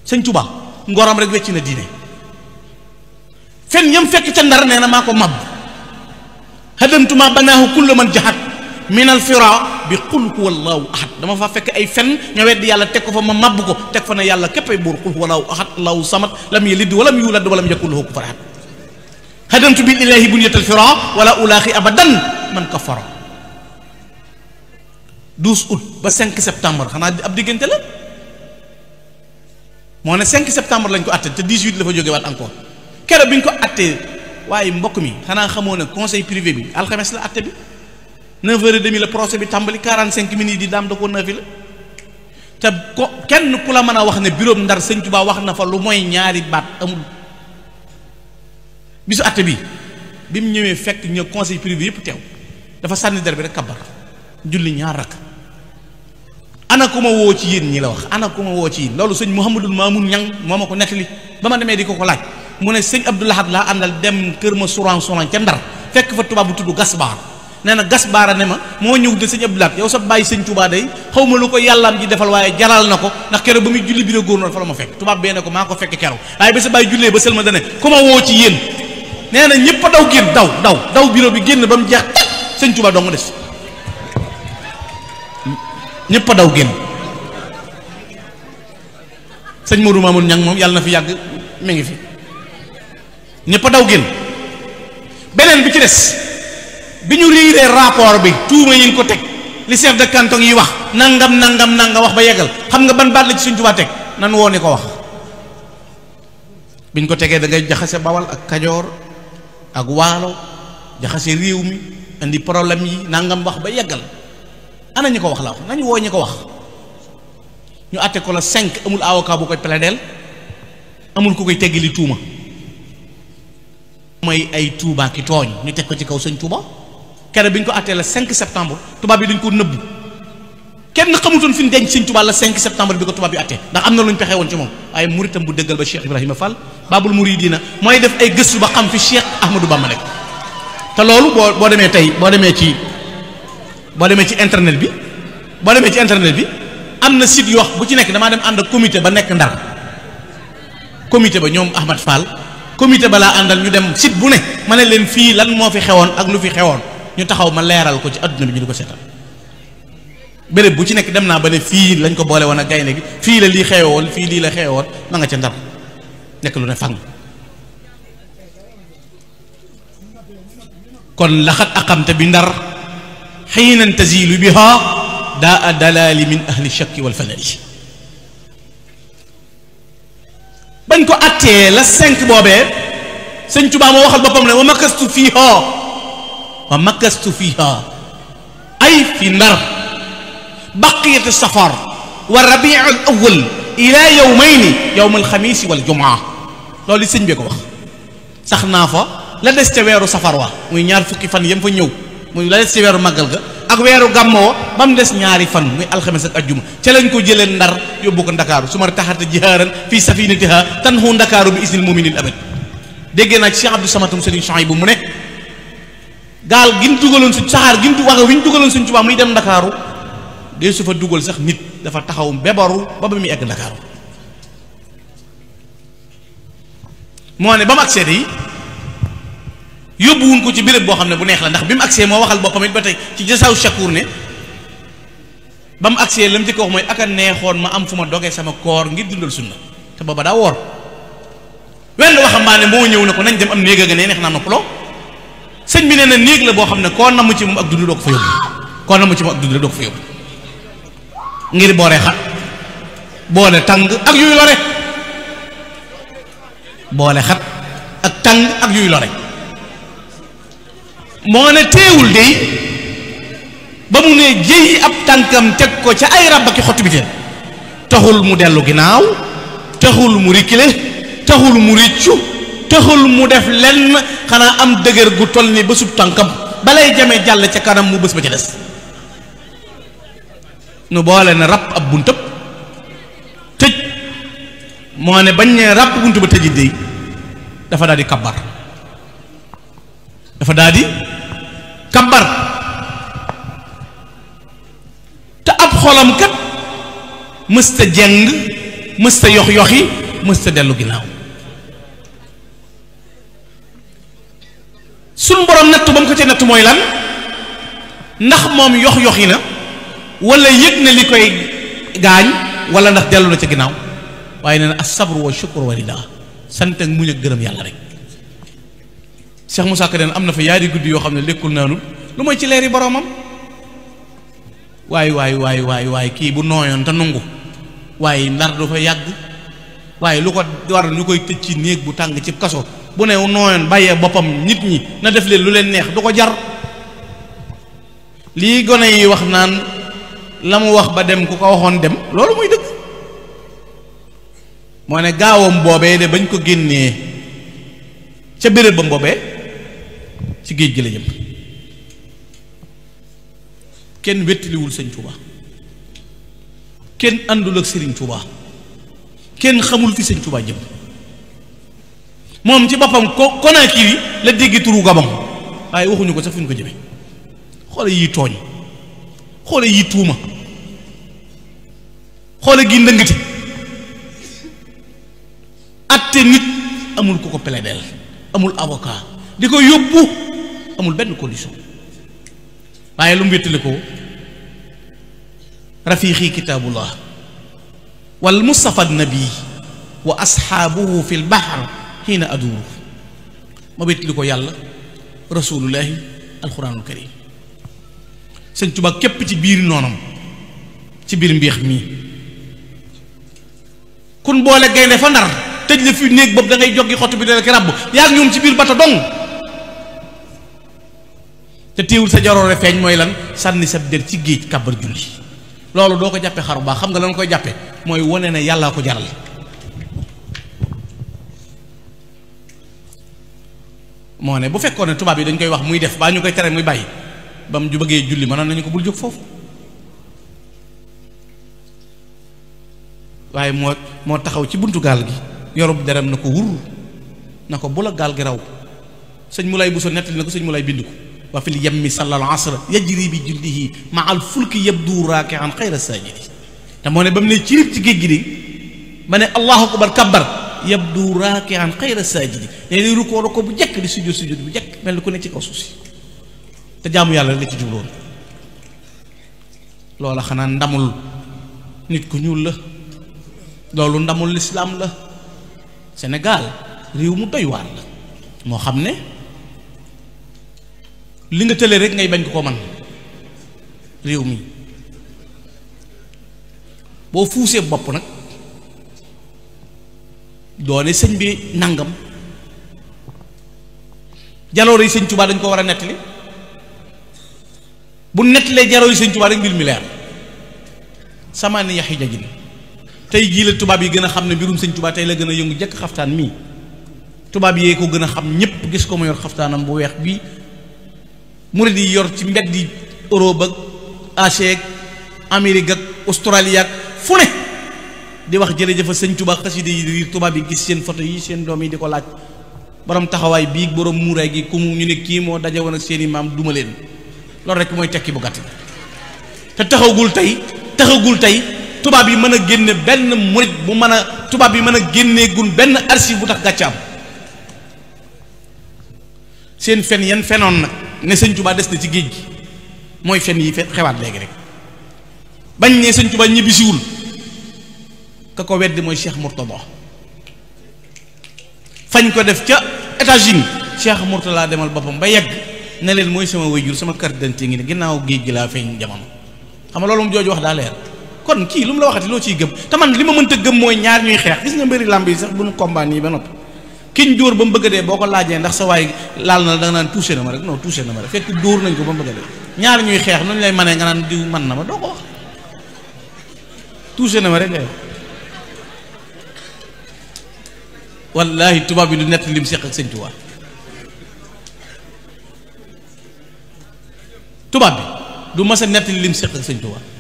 sëñ Tuubaa ngoram rek wecc na diine fen ñam fekk ca Ndar nee na maa ko mab hadamtuma banaahu kullu man jahat min al fira bi qul huwa allahu ahad dama fa fekk ay fen ña weddi yàlla teg ko fa ma mab ko teg fa ne yàlla képp ay buur qul huwa allahu ahad allahu samad lam yalid walam yulad walam yakul lahu kufuwan ahad hadamtu bil ilahi bunyat al fira wala ulaaxi abadan man kafara 12 août ba 5 septembre xanaa ab diggante la moo ne 5 septembre lañ ko atte te 18 la fa jóge waat encore keroog bi ñu ko attee waaye mbokk mi xanaa xamoo ne conseil privé bi alxames la atte bi 9h30 la procès bi tàmbali 45 minutes di daam da ko nëfi la te ko kenn ku la mën a wax ne bureau Ndar sëñ Tuubaa wax na fa lu mooy ñaari baat amul bisu atte bi mu ñëwee fekk ñëw conseil privé yëpp teew dafa sànni der bi rek kabar julli ñaar rakk ana ku ma woo ci yéen ñi la wax ana ku ma woo ci yéen loolu sëñ Mouhamadul Mamoun Ñang moo ma ko nettali ba ma demee di ko laaj mu ne sëñ Abdou Lahad laa àndal dem kër ma suran ca Ndar fekk fa tubaab bu tudd Gasbaar nee na Gasbaara ne ma moo ñëw de sëñ Abdou Lahad yow sa bàyyi sëñ Tuubaa day xaw ma lu ko yàllaam ji defal waaye jaral na ko ndax keroog ba muy julli bi góor noonu fa la ma fekk tubaab bee ne ko maa ko fekk keroog waaye ba sa bàyyi jullee ba sël ma dane ku ma woo ci yéen nee na ñëpp a daw génn daw bureau bi génn ba mu jeex sëñ Tuubaa dong des ñëpp a daw génn sëñ Modou Mamoun Ñang moom yàlla na fi yàgg mi ngi fi ñëpp a daw génn beneen bi ci des bi ñu riiree rapport bi tuuma yi ko teg li chef de canton yi wax nangam wax ba yeggal xam nga ban baat la ci sëñ Tuubaa teg nan woo ni ko wax biñ ko tegee da ngay jaxase Bawal ak Kajoor ak Waalo jaxase réew mi indi problème yi nangam wax ba yeggal ana ñi ko wax la wax nañu woo ñi ko wax ñu àtte ko la 5 amul avocat bu koy plaidel amul ku koy teggili tuuma mooy ay tuubaa ki tooñ ñu teg ko ci kaw sëñ Tuuba kere bi ñu ko àttee la 5 septembre tubaab bi dañ ko nëbb kenn xamutoon fi ñu denc sëñ Tuuba la 5 septembre bi ko tubaab bi àttee ndax am na lu ñu pexe woon ci moom waaye muritam bu dëggal ba Cheikh Ibrahima Fall Babul Muridina mooy def ay gëstu ba xam fi Cheikh Ahmadou Bamba nekk te loolu boo demee tey boo demee ci internet bi am na site yoo wax bu ci nekk damaa dem ànd ak comité ba nekk Ndar comité ba ñoom Ahmad Fall comité ba laa àndal ñu dem site bu ne ma ne leen fii lan moo fi xewoon ak lu fi xewoon ñu taxaw ma leeral ko ci adduna bi ñu di ko seetal béréb bu ci nekk dem naa ba ne fii lañ ko boole woon ak gaynde gi fii la lii xewoon fii lii la xewoon ma nga ca Ndar nekk lu ne fang kon laxat aqamte bi Ndar xiinan tazilu biha daa dalali min ahli shakki wal fanari bañ ko attee la 5 boobee sëñ Tuubaa moo waxal boppam ne wa makastu fiha ay fi Ndar baqiyat safar wa rabi al awwal ila yawmayni yawm al xamis wal jumaa loolu sëñ bi ko wax sax naa fa la des ca weeru safar wa muy ñaar fukki fan yam fa ñëw muy la des ca weeru màggal ga ak weeru gàmmoo ba mu des ñaari fan muy alxames ak ajjuma ca lañ ko jëlee Ndar yóbbu ko Ndakaaru su ma taxata jihaaran fii safinatiha tanhu Ndakaaru bi isnil mu'minin abad déggee naa ci Cheikh Abdou Samatum Serigne Chouaïbou mu ne gaal gi ñu dugaloon suñ saxaar gi ñu dugaloon suñ Tuubaa muy dem Ndakaaru dee su fa dugal sax nit dafa taxaw bebaru ba muy egg Ndakaaru moo ne ba mu agsee yi yóbbuwuñ ko ci béréb boo xam ne bu neex la ndax bi mu agsee moo waxal boppam it ba tey ci Jasaaw Shakuur ne ba mu agsee la mu njëkk wax mooy aka neexoon ma am fu ma dogee sama koor ngir dundal sunna te booba daa woor wenn waxambaane moo ñëw na ko nañ dem am néeg nga ne neex naa noppaloo sëñ bi nee na néeg la boo xam ne koo namm ci moom ak dund doo ko fa yóbbu koo namm ci moom ak dund doo ko fa yóbbu ngir booree xat boole tàng ak yuy lore boole xat ak tàng ak yuy lore moo ne teewul dey ba mu ne jëyi ab tànkam teg ko ca ay rab ak xottu biteel taxul mu dellu ginnaaw taxul mu rikkile taxul mu riccu taxul mu def lenn xanaa am dëgër gu toll ni bésub tànkam balay jamee jàll ca kanam mu bés ba ca des nu boole na ràpp ab buntab tëj moo ne bañ ne ràpp buntu ba tëji dey dafa daal di kabbar kabbar te ab xolam kat mësta jeng mësta yox-yoxi mësta dellu ginnaaw. suñ borom nattu ba mu ko ci nattu mooy lan ndax moom yox-yoxi na wala yëg na li koy gaañ wala ndax dellu na ca ginnaaw waaye nee na as-sabru wa shukru wa rida sant ak muñ ak gërëm yàlla rek. Cheikh Moussa Ka den am na fa yaari guddi yoo xam ne lekkul naanul lu mooy ci leeri boromam. waay kii bu nooyoon te nungu waaye ndar du fa yàgg waaye lu ko war ñu koy tëj ci néeg bu tàng ci kaso bu ne nooyoon bàyyee boppam nit ñi na def leen lu leen neex du ko jar. lii gone yi wax naan la mu wax ba dem ku ko waxoon dem loolu muy dëgg moo ne gaawam boobee de bañ ko génnee ca béréb ba boobee ci géej gi la jëm. kenn wettiliwul sëñ Touba kenn àndul ak Serigne Touba kenn xamul fi sëñ Touba jëm moom ci boppam Conakry la dégg turu Gabon waaye waxuñu ko sax fu ñu ko jëme. xoole yi tooñ xoole yi tuuma xoole gi ndëngati atte nit amul ku ko plaidel amul avocat di ko yóbbu amul benn condition waaye lu mu wéttali ko rafiqi kitaabullah wal mustafa nabi wa asxaabuhu fi l bahr xiina aduuru ma wéttali ko yàlla rasulullahi alquranul karim. sëñ Tuubaa képp ci biir noonam ci biir mbiix mii kun boole gaynde fa ndar tëj la fi néeg boobu da ngay joggi xottu bi dala ki ràbb yaa ngi ñoom ci biir bato dong te téewul sa jaroore feeñ mooy lan sànni sa der ci géej kàbbar julli loolu doo ko jàppe xaru baax xam nga lan koy jàppe mooy wane ne yàllaa ko jaral. moo ne bu fekkoon ne tubaab yi dañ koy wax muy def baa ñu koy tere muy bàyyi ba mu ju bëggee julli mënoon nañu ko bul jóg foofu waaye moo taxaw ci buntu gaal gi yorub deram na ko wur na ko bu la gaal gi raw sëñ Moulay Bousso nettali na ko sëñ Moulay bind ko wa fil yammi sallal asra yajri bi jullihi ma al fulki yabdu raaki'an xayra saajidi te moo ne ba mu ne ci rib ci géej gi de ba ne allahu akbar kabbar yabdu raaki'an xayra saajidi day di rukkoo ko bu jekk di sujjóot bu jekk mel ni ku ne ci kaw suuf si te jaamu yàlla rek la ci jubloon. loola xanaa ndamul nit ku ñuul la loolu ndamul lislaam la. Sénégal réew mu doy waar la moo xam ne li nga tële rek ngay bañ ko man réew mi boo fuusee bopp nag doone sëñ bi nangam jaloore yi sëñ Tuubaa dañ ko war a nettali bu nettalee jaroo yi sëñ Tuubaa rek mbir mi leer sama ni yaxi jajin tey jii la tubaab yi gën a xam ne mbirum sëñ Tuubaa tey la gën a yëngu jëkk xaftaan mii tubaab yee ko gën a xam ñépp gis ko mu yor xaftaanam bu weex bii murid yi yor ci mbeddi Europe ak Asie ak Amérique ak Australie ak fu ne di wax jërëjëfa sëñ Tuubaa xasida yi riir tubaab yi gis seen photo yi seen doom yi di ko laaj borom taxawaay bii borom muuraay gi ku mu ñu ne kii moo daje woon ak seeni maam duma leen loolu rek mooy tekki bu gàtt te taxagul tey tubaab yi mën a génne benn murid bu mën a tubaab yi mën a génneegul benn archive bu tax gàcce am seen fen yan fenoon nag ne sëñ Tuubaa des na ci géej gi mooy fen yi xewaat léegi rek bañ ne sëñ Tuubaa ñibbisiwul ka ko weddi mooy Cheikh Mourtada fañ ko def ca États-Unis Cheikh Mourtada demal boppam ba yegg ne leen mooy sama waajur sama carte d'identité ngi ne ginnaaw géej gi laa feeñ jamono xam nga loolu mu jooju wax daa leer kon kii lu mu la waxati loo ciy gëm te man li ma mënta gëm mooy ñaar ñuy xeex gis nga mbëri làmb yi sax bu nu combat nii ba noppi kiñ dóor ba mu bëgg a dee boo ko laajee ndax sa waay laal na la da nga naan touché na ma rek non touché na ma rek fekk dóor nañ ko ba mu bëgg a dee ñaar ñuy xeex noonu lay manee nga naan diw man na ma doo ko wax touché na ma rek ngay wallaahi tubaab bi du nett lim seq ak sëñ Tuubaa tubaab bi du mas a nett lim seq ak sëñ Tuubaa